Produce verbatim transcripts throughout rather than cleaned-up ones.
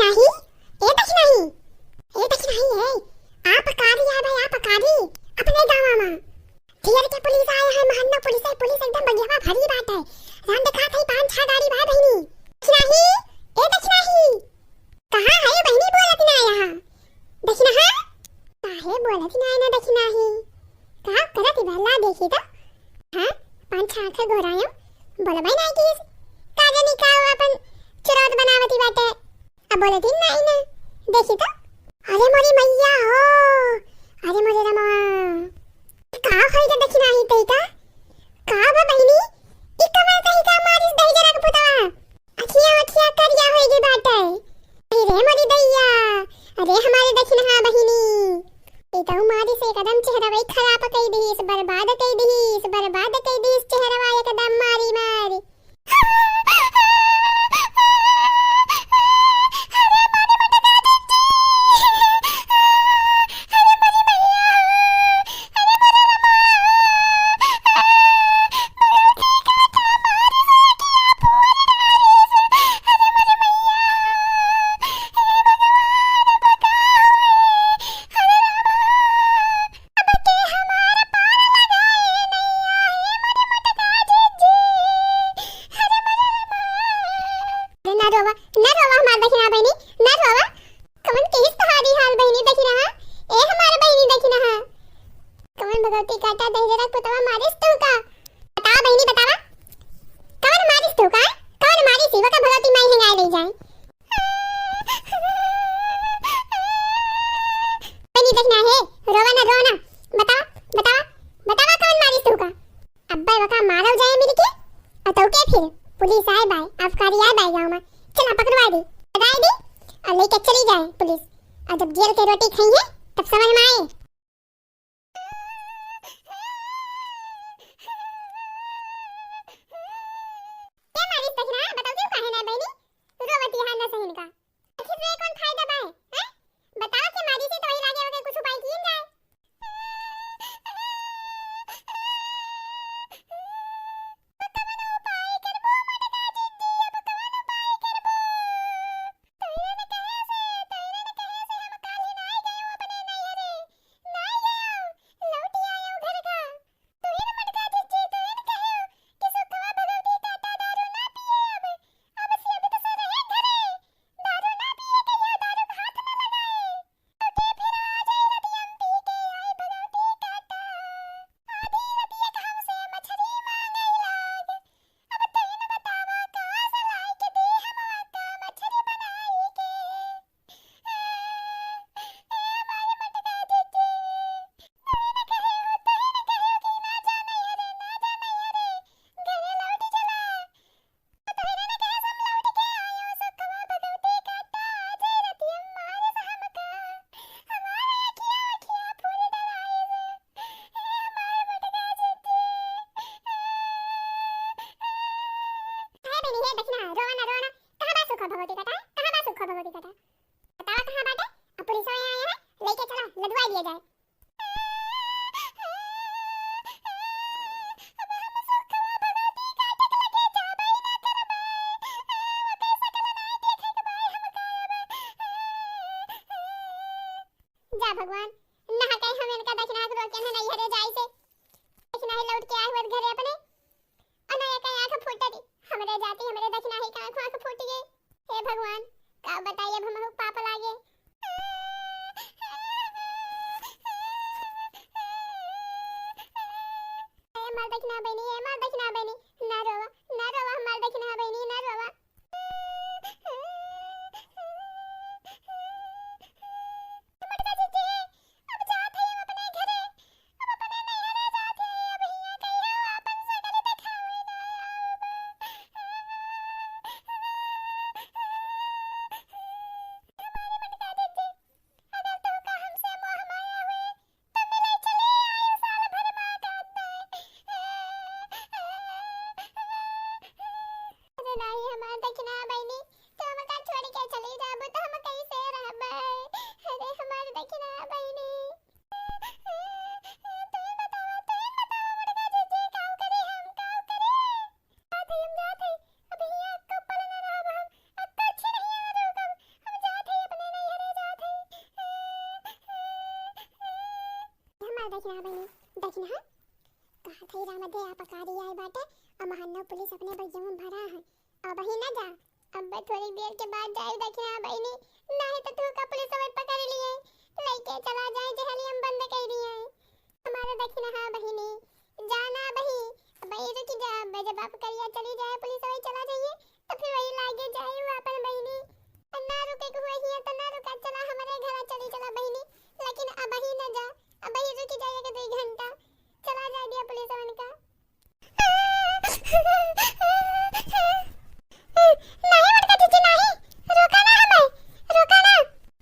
दखिनाही, ए दखिनाही, ए दखिनाही, ए, आप कारी आए भाई, आप कारी, अपने गाँव मा। ढेर के पुलिस आए हैं, महन्नो पुलिस है, पुलिस एकदम बगियावा भरी बाटे। राम दिखात है पाँच छह गाड़ी बा बहिनी। दखिनाही, ए दखिनाही, कहाँ है बहिनी, बोलत ना यहाँ। दखिनहा, काहे बोलत ना ना दखिनाही? का करत ही भला देखी तो? हाँ, पाँच छह आँखें घोरायो, बोलबे ना कीस। का जानी का वो अपन चुरौत बनावती बाटे। अब बोले दिन नाही ना, देखी तो। अरे मोरी मैया हो, अरे मोरे रमा। का होई गा दखिनाही तई का? का बा बहिनी? ई कमर तई का मारिस दहिजरा के पुतवा? अखिया अखिया करिया होई गी बाटे। अरे मोरी दैया, अरे हमारे दखिनहा बहिनी। ई तो मारिस एकदम चेहरा वही खराब कई दिहिस, बर्बाद कई दिहिस, बर्बाद कई दिहिस चेहरा एकदम मारी मारी। अरे ना रोवा, ना रोवा हमार दखिनहा बहिनी, ना रोवा। कवन कहिस तोहारी हाल बहिनी दखिनहा? ए हमार बहिनी दखिनहा। कवन भगवती काटा दहिजरा पुतवा मारिस तू का? बतावा बहिनी बतावा। कवन मारिस तू का? कवन मारिस? इवा का भगवती माई हिंगाए ले जाए। बहिनी दखिनहा हे, रोवा ना, रोवा ना। बतावा, बतावा, बतावा कवन मारिस तू का? अब्बा वका मारव जाए मिलके, और तो के फिर पुलिस आए बाय, अबकारी आए बाय गाँव मा। चला पकड़वा दी, लगाए दी, और लेके चली जाए पुलिस। और जब जेल के रोटी खाई है, तब समझ मा आए। के मारिस दखिनहा, बताओ क्यों काहे ना बहिनी? रोवती है ना सहिन का। आखिर से कौन फायदा बाय, हैं? बताओ के मारिस तो वही लागे वके कुछ उपाय कीन जाए। हे बहिनी, हे दखिनहा, रोवा ना, रोवा ना। कहाँ बा सुख भगवती कथा? कहाँ बा सुख भगवती कथा? बतावा कहाँ बाटे? अब पुलिस वाले आए हैं, लेके चला, लदवा लिए जाए। जा भगवान, ना कहे हम इनका दखिनहा के रोके हैं नैहरे जाए से। दखिनहा लौट के आए हुए घरे अपने, अना एक आँख फूट रही, हमरे जाती, हमरे दखिनहा के आँख, आँख फूट गई। हे भगवान, का बताई अब हमहू पाप लागे। ए मार दखिनहा बहिनी, ए मार दखिनहा बहिनी, ना रोवा, ना रोवा हमार दखिनहा बहिनी, ना रोवा। मटका जीजी, अब जात हई हम अपने घरे, अब अपने नैहरे जात हई, अब हियाँ कहियो आपन शकल देखावे ना आउब। हमारे मटका जीजी, अगर तोहका हमसे मोह माया हुई, तो मिले चली आयु साल भर बाद। दखिनहा बहिनी, दखिनहा। कहा थई राम दे आप पकारी आए बाटे, अउ महन्नो पुलिस अपने बगिया में भरा है। अबही ना जा, अब थोड़ी देर के बाद जाई दखिनहा बहिनी, नाहीं तो तू का पुलिस वाले पकड़ लिए, लेके चला जाए, जहलिया में बंद कर दिए। हमारा दखिनहा बहिनी, जाना बही, बही रुक जा, अब जब आप करिया चली जाए, पुलिस वाले चला जाइए, तो फिर वही लागे जाए वो अपन बहिनी। ना रुके के हुए हिया तो ना रुका, चला हमारे घर चली चला बहिनी, लेकिन अबही ना जा, अबही रुक जाइए के दो घंटा, चला जाए दिया पुलिस वाले का। नहीं मोटका जीजी, नहीं, रोका ना हमें, रोका ना।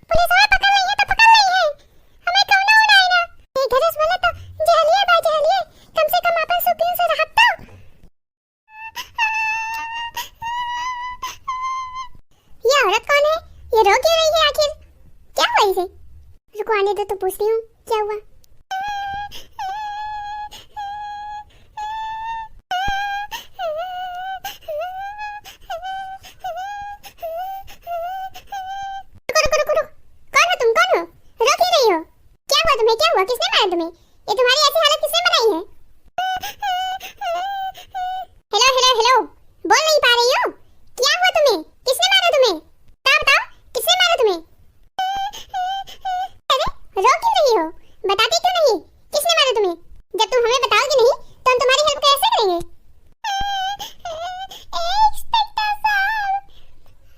पुलिस वाला पकड़ लई है तो पकड़ लई है, हमें कौनो उड़ाए ना। ये घरे से बोले तो जहलिए बा जहलिए, कम से कम अपन सुकून से रहत तो। ये औरत कौन है? ये रो क्यों रही है आखिर? क्या हुआ इसे? रुको, आने दो तो पूछती हूँ, क्या हुआ? रुको, रुको, रुको, रुको। कौन हो तुम? कौन हो? रो क्यों रही हो? क्या हुआ तुम्हें? क्या हुआ? किसने मारा तुम्हें? ये तुम्हारी ऐसी हालत किसने बनाई है? हेलो, हेलो, हेलो, बोल नहीं पा रही हो? क्या हुआ तुम्हें? किसने मारा तुम्हें? बताओ, बताओ, किसने मारा तुम्हें? अरे, रो क्यों रही हो? बताती क्यों नहीं? किसने मारा तुम्हें? जब तुम हमें बताओगी नहीं, तो हम तुम्हारी हेल्प कैसे करेंगे? इंस्पेक्टर साहब,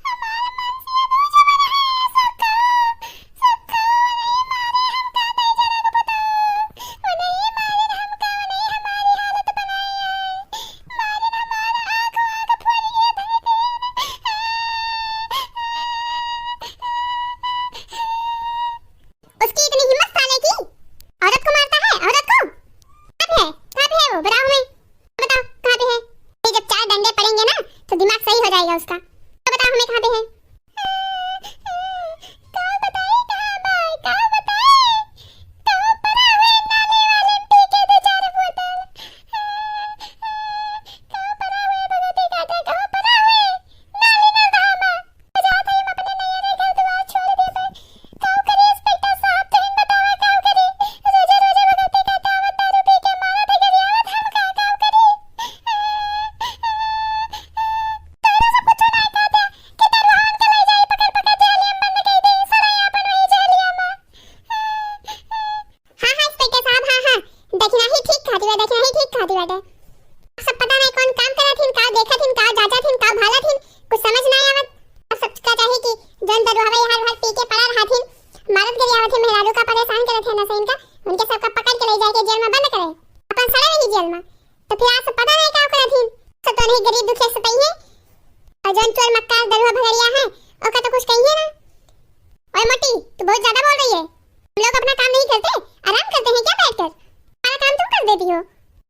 हमारा मनसिया बहुत जबर है, सबका, सबका, वो नहीं मारे हमका, नहीं जाने को बताओ, वो नहीं मारे हमका, वो नहीं हमारी हालत बनाई है, मारे हमारा आँख, आँख फोड़ के धर दिए। उसकी इतनी हिम्मत साले की, औरत को मारता है, औरत को। कहाँ पे है, कहाँ पे है वो? बताओ हमें, बताओ कहाँ पे है? ये जब चार डंडे पड़ेंगे ना तो दिमाग सही हो जाएगा उसका। तो बताओ हमें कहाँ पे है? का बताई, कहाँ बा, का बताई? का पड़ा हुए नाली वाले पी के दो चार बोतल। का पड़ा हुए भगती काटे, का पड़ा हुए नाली ना धामा। जात हई हम अपने नैहरे घर दुआर छोड़ देबे। काउ करी इंस्पेक्टर साहब, तहिन बतावा काउ करी? रोजे रोजे बगती का दावत दारू पी के मारत है गरियावत, हम का काउ करी? तोरा सब कुछ ना कहते कि दरुआन के ले जाई पकड़ पकड़ जेलिया में बंद कर दे, सराय अपन वही जेलिया में। हाँ, हाँ, इंस्पेक्टर साहब, हाँ, हाँ, दखिनही ठीक कहत बा, दखिनही ठीक कहत बाटे। सब पता नहीं कौन काम करत हिन, का देखत हिन, का जांचत हिन, का भालत हिन, कुछ समझ ना आवत। अब सबका चाही कि जौन दरुआवे हर हर पी के पड़ा रहत हिन, मारत गरियावत हिन, मेहरारू का परेशान करत है नशा इनका, उनके सबका पकड़ के ले जाके जेल में बंद करे, अपन सड़े रही जेल में। तो फिर आज सब पता नहीं का करत हिन, सब तो नहीं गरीब दुखिया सताई है, और जौन चोर मक्कार दरुआ भगड़िया है, ओका तो कुछ कहिए ना। ओए मोटी, तू बहुत ज्यादा बोल रही है। हम लोग अपना काम नहीं करते, आराम करते हैं क्या बैठकर? सारा काम तुम कर देती हो।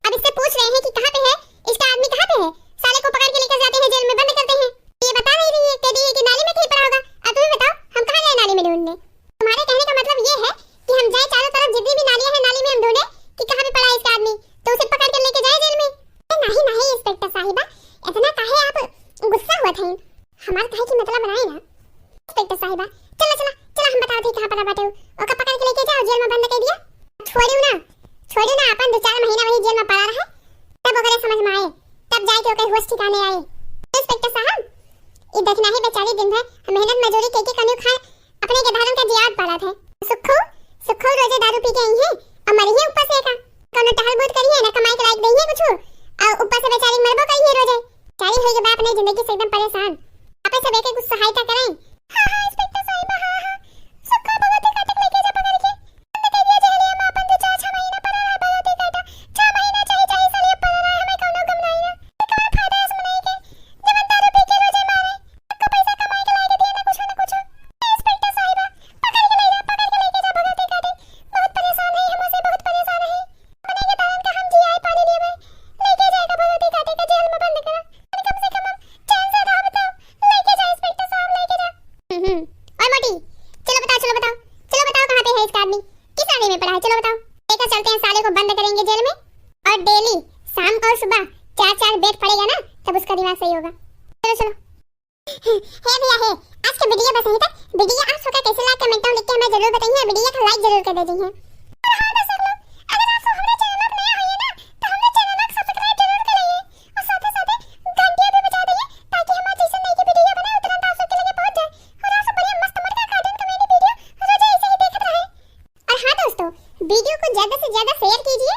अब इससे पूछ रहे हैं कि कहाँ पे है, इसका आदमी कहाँ पे है? साले को पकड़ के लेकर जाते हैं, जेल में बंद करते हैं। ये बता नहीं रही है, कह रही है कि नाली में कहीं पड़ा होगा। अब तुम्हें बताओ, हम कहाँ जाए नाली में ढूंढने? तुम्हारे कहने का मतलब ये है कि हम जाए चारों तरफ जितनी भी नालियाँ हैं नाली में हम ढूंढे कि कहाँ पे पड़ा है इसका आदमी, तो उसे पकड़ कर लेके जाए जेल में। अरे नहीं, नहीं इंस्पेक्टर साहिबा, इतना काहे आप गुस्सा हुआ था? हमार कहे की मतलब बनाए ना। इंस्पेक्टर साहिबा, चला, चला, चला, हम बतावत हई कहाँ पड़ा बाटे उ। ओका पकड़ के लेके जाओ, जेल में बंद कर दिया। छोड़ियो ना, छोड़ियो ना, अपन दो चार महीना वही जेल में पड़ा रहे, तब ओकरे समझ में आए, तब जाके ओकर होश ठिकाने आए। इंस्पेक्टर साहब, ई दखिनही बेचारी दिन भर मेहनत मजूरी कइके कनियो खाए, अपने के धारन का जियाद पालत है। सुखो, सुखो रोजे दारू पी के आई है, अब मरी है ऊपर से का। कौनो टहल बूत करी है ना, कमाई के लायक दही है कुछ, और ऊपर से बेचारी मरबो करी है रोजे। बेचारी होई के बा अपने जिंदगी से एकदम परेशान। आप सब एक एक कुछ सहायता करें। हाँ, हाँ, इंस्पेक्टर साहिबा, हाँ, हाँ। सुखा भगत काटे लेके जा पकड़ के। बंद कर दिया जेलिया में अपन दो चार छह महीना पड़ा रहा भगत काटा। छह महीना चाहे, चाहे साल ये पड़ा रहा, हमें कौनो गम नहीं है। एक बार फायदा इस मनई के, जवन दारू पी के रोजे मारे। सबको पैसा कमाई के लाके दिए ना कुछ ना कुछ। ए, इंस्पेक्टर साहिबा, पकड़ के ले जा, पकड़ के लेके जा भगत काटे। बहुत परेशान है, हम उसे बहुत परेशान है। अपने के दारन का हम जियाए पानी लेवे। लेके जाएगा भगत काटे का जेल में बंद करा। अरे कम से कम हम चैन से रह बताओ। लेके जा इंस्पेक्टर साहब, लेके जा। हम्म, हम्म। और मोटी, चलो बताओ, चलो बताओ, चलो बताओ कहाँ पे है इसका आदमी, किस नाली में पड़ा है, चलो बताओ। लेकर चलते हैं साले को, बंद करेंगे जेल में और डेली शाम और सुबह चार चार बेट पड़ेगा ना, तब उसका दिमाग सही होगा। चलो, चलो। हे भैया हे, आज के वीडियो बस यहीं तक। वीडियो आप सबका कैसे लगा कमेंट में लिख के हमें जरूर बताइए, वीडियो को लाइक जरूर कर दीजिए। और हाँ दर्शक लोग, ज्यादा से ज्यादा share कीजिए।